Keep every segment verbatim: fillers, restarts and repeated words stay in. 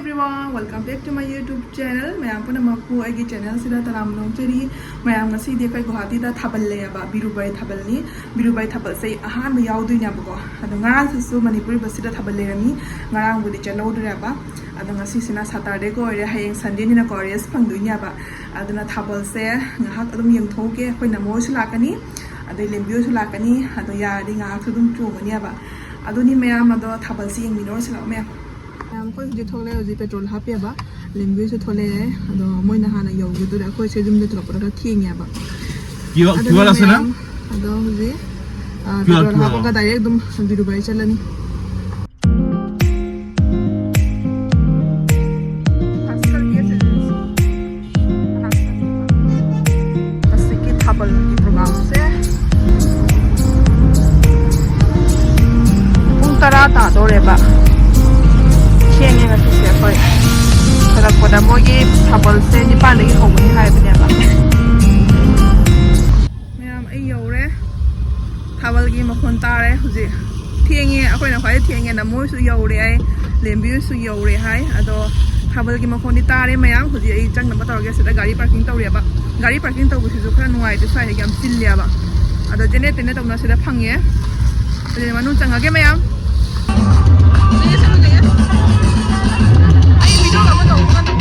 Everyone, welcome back to my YouTube channel. ꯃꯌꯥꯝ ꯄꯨꯝꯅꯃꯛꯄꯨ ꯑꯩꯒꯤ ꯆꯦꯅꯦꯜꯁꯤꯗ ꯇꯔꯥꯝꯅ ꯑꯣꯛꯆꯔꯤ꯫ ꯃꯌꯥꯝ, ꯉꯁꯤꯗꯤ ꯑꯩꯈꯣꯏ ꯒꯨꯋꯥꯍꯥꯇꯤꯗ ꯊꯥꯕꯜ ꯂꯩꯌꯦꯕ, ꯕꯤꯔꯨꯕꯥꯏ ꯊꯥꯕꯜꯅꯤ꯫ ꯕꯤꯔꯨꯕꯥꯏ ꯊꯥꯕꯜꯁꯦ ꯑꯩ ꯑꯍꯥꯟꯕ ꯌꯥꯎꯗꯣꯏꯅꯦꯕꯀꯣ꯫ ꯑꯗꯣ ꯉꯔꯥꯡꯁꯤꯁꯨ ꯃꯅꯤꯄꯨꯔ ꯕꯁꯁꯤꯗ ꯊꯥꯕꯜ ꯂꯩꯔꯝꯃꯤ, ꯉꯔꯥꯡꯕꯨꯗꯤ ꯆꯠꯍꯧꯗ꯭ꯔꯦꯕ꯫ ꯑꯗꯣ ꯉꯁꯤꯁꯤꯅ ꯁꯇꯔꯗꯦꯒ ꯑꯣꯏꯔꯦ, ꯍꯌꯦꯡ ꯁꯟꯗꯦꯅꯤꯅꯀꯣ ꯔꯦꯁ ꯐꯪꯗꯣꯏꯅꯦꯕ꯫ ꯑꯗꯨꯅ ꯊꯥꯕꯜꯁꯦ ꯉꯥꯏꯍꯥꯛ ꯑꯗꯨꯝ ꯌꯦꯡꯊꯣꯛꯎꯒꯦ꯫ ꯑꯩꯈꯣꯏ ꯅꯃꯣ ꯍꯣꯏꯁꯨ ꯂꯥꯛꯀꯅꯤ, ꯑꯗꯩ ꯂꯦꯝꯕꯤ ꯍꯣꯏꯁꯨ ꯂꯥꯛꯀꯅꯤ꯫ ꯑꯗꯣ ꯌꯥꯔꯗꯤ ꯉꯥꯏꯍꯥꯛꯁꯨ ꯑꯗꯨꯝ ꯆꯣꯡꯒꯅꯦꯕ꯫ ꯑꯗꯨꯅꯤ ꯃꯌꯥꯝ, ꯑꯗꯣ ꯊꯥꯕꯜꯁꯤ ꯌꯦꯡꯃꯤꯟꯅꯔꯨꯁꯤ ꯂꯥꯛꯑꯣ ꯃꯌꯥꯝ꯫ ꯃꯌꯥꯝ, ꯑꯩꯈꯣꯏ ꯍꯧꯖꯤꯛ ꯊꯣꯛꯂꯛꯑꯦ, ꯍꯧꯖꯤꯛ ꯄꯦꯇ꯭ꯔꯣꯜ ꯍꯥꯞꯄꯦꯕ꯫ ꯂꯦꯝꯕꯤꯁꯨ ꯊꯣꯛꯂꯛꯑꯦ, ꯑꯗꯣ ꯃꯣꯏꯅ ꯍꯥꯟꯅ ꯌꯧꯈꯤꯗꯣꯔꯦ꯫ ꯑꯩꯈꯣꯏꯁꯦ ꯌꯨꯝꯗ ꯊꯣꯛꯂꯛꯄꯗ ꯈꯔ ꯊꯦꯡꯉꯦꯕ꯫ ꯀ꯭ꯌꯨ ꯑꯥꯔ, ꯑꯗꯨꯅ ꯀ꯭ꯌꯨ ꯑꯥꯔ ꯂꯥꯛꯁꯤꯅ? ꯃꯌꯥꯝ, ꯑꯗꯣ ꯍꯧꯖꯤꯛ, ꯑ, Q R, petrol Q R. ꯍꯥꯞꯄꯒ ꯗꯥꯏꯔꯦꯛ ꯑꯗꯨꯝ ꯕꯤꯔꯨꯕꯥꯏ ꯆꯠꯂꯅꯤ꯫ ꯉꯁꯤꯒꯤ ꯊꯥꯕꯜꯒꯤ ꯄ꯭ꯔꯣꯒ꯭ꯔꯥꯝꯁꯦ ꯄꯨꯡ ꯇꯔꯥ ꯇꯥꯗꯣꯔꯦꯕ꯫ ꯊꯦꯡꯉꯦ ꯉꯁꯤꯁꯦ ꯑꯩꯈꯣꯏ ꯊꯣꯛꯂꯛꯄꯗ꯫ ꯃꯣꯏꯒꯤ ꯊꯥꯕꯜꯁꯦ ꯅꯤꯄꯥꯟꯗꯒꯤ ꯍꯧꯒꯅꯤ ꯍꯥꯏꯕꯅꯦꯕ꯫ ꯃꯌꯥꯝ, ꯑꯩ ꯌꯧꯔꯦ꯫ ꯊꯥꯕꯜꯒꯤ ꯃꯈꯣꯟ ꯇꯥꯔꯦ ꯍꯧꯖꯤꯛ꯫ ꯊꯦꯡꯉꯦ, ꯑꯩꯈꯣꯏꯅ ꯈ꯭ꯋꯥꯏꯗꯩ ꯊꯦꯡꯉꯦꯅ ꯃꯣꯏꯁꯨ ꯌꯧꯔꯦ ꯍꯥꯏ, ꯂꯦꯝꯕꯤꯁꯨ ꯌꯧꯔꯦ ꯍꯥꯏ꯫ ꯑꯗꯣ ꯊꯥꯕꯜꯒꯤ ꯃꯈꯣꯟꯗꯤ ꯇꯥꯔꯦ ꯃꯌꯥꯝ꯫ ꯍꯧꯖꯤꯛ ꯑꯩ ꯆꯪꯅꯕ ꯇꯧꯔꯒꯦ꯫ ꯁꯤꯗ ꯒꯥꯔꯤ ꯄꯥꯔꯀꯤꯡ ꯇꯧꯔꯤꯑꯕ꯫ ꯒꯥꯔꯤ ꯄꯥꯔꯀꯤꯡ ꯇꯧꯕꯁꯤꯁꯨ ꯈꯔ ꯅꯨꯡꯉꯥꯏꯇꯦ, ꯁ꯭ꯋꯥꯏꯗ ꯌꯥꯝ ꯆꯤꯜꯂꯦꯕ꯫ ꯑꯗꯣ ꯖꯦꯅꯦ ꯇꯦꯅꯦ ꯇꯧꯅ ꯁꯤꯗ ꯐꯪꯉꯦ꯫ ꯑꯗꯨꯗꯤ ꯃꯅꯨꯡ ꯆꯪꯉꯒꯦ ꯃꯌꯥꯝ꯫ ꯑꯩ ꯚꯤꯗꯤꯑꯣ ꯑꯃ ꯇꯧꯕ ꯀꯥꯟꯗ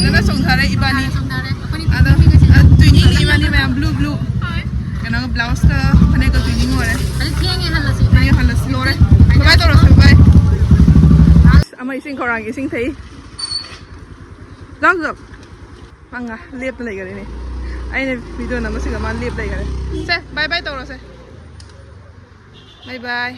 ꯐꯖꯅ ꯆꯣꯡꯊꯔꯦ ꯏꯕꯥꯅꯤ꯫ ꯑꯗꯣ, ꯑ, ꯇ꯭ꯋꯤꯅꯤꯡ ꯏꯕꯥꯅꯤ ꯃꯌꯥꯝ blue blue꯫ ꯀꯩꯅꯣꯒ, ꯕ꯭ꯂꯥꯎꯁꯀ ꯐꯅꯦꯛꯀ ꯇ꯭ꯋꯤꯅꯤꯡ ꯑꯣꯏꯔꯦ꯫ ꯑꯗꯨ ꯊꯦꯡꯉꯦ ꯍꯜꯂꯁꯤ꯫ ꯊꯦꯡꯉꯦ ꯍꯜꯂꯁꯤ, ꯂꯣꯏꯔꯦ꯫ ꯕꯥꯏ ꯇꯧꯔꯁꯤ, ꯕꯥꯏ꯫ ꯑꯃ ꯏꯁꯤꯡ ꯈꯧꯔꯥꯡꯒꯤ ꯏꯁꯤꯡ ꯊꯛꯏ꯫ ꯆꯥꯎ, ꯆꯥꯎ꯫ ꯃꯥ ꯉꯥ ꯂꯦꯞꯇ ꯂꯩꯈꯔꯦꯅꯦ꯫ ꯑꯩꯅ ꯚꯤꯗꯤꯑꯣ ꯅꯝꯕꯁꯤꯒ ꯃꯥ ꯂꯦꯞ ꯂꯩꯈꯔꯦ꯫ ꯁꯦ, ꯕꯥꯏ ꯕꯥꯏ ꯇꯧꯔꯣꯁꯦ꯫ ꯕꯥꯏ ꯕꯥꯏ꯫